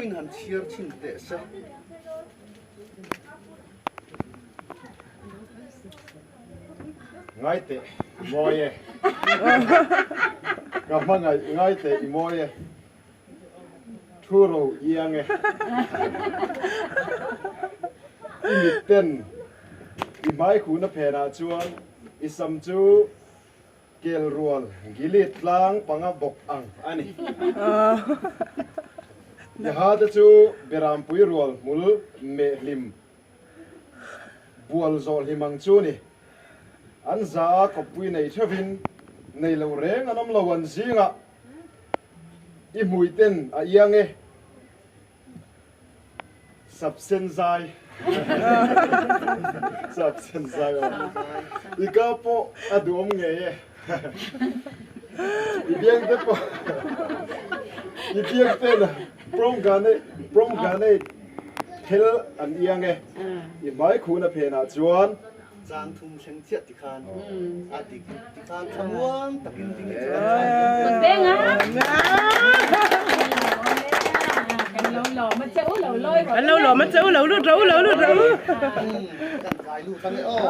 pawhin han chhiar chhin teh se. Ngai teh i mawi e. Ka hmangaih ngai teh i mawi e. Thu ro iang e. I mit ten i hmai khuhna phenah chuan i sam chu kel rual gilit tlang panga bawk ang a ni. I ha te chu berampui rual hmul meh hlim bual zawh hlim ang chu ni. An za a kawppui nei theuhin nei lo reng an awm lo an zingah I hmui ten a iang e. Sap sen zai. Sap sen zai aw. I ka pawh a duhawm ngei e. I biang te pawh I biang ten pomegranate pomegranate phel an iang e. I hmai khuna phenah chuan Chang thum thleng chiah ti khan a dik ti khan thlamuang takin ding i chu kan chhan Kut beng a. Kan lo lawm a che u lo lawi rawh. Kan lo lawm a che u lo lut rawh u lo lut rawh u. Kan kai lut ange aw.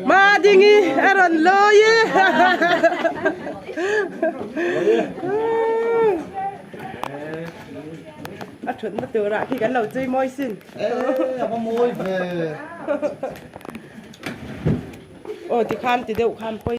Ma dingi a rawn lawi e. A thutna turah khi kan lo chui mawi sin. E a va mawi ve. Aw tikhan ti deuh khan pawi.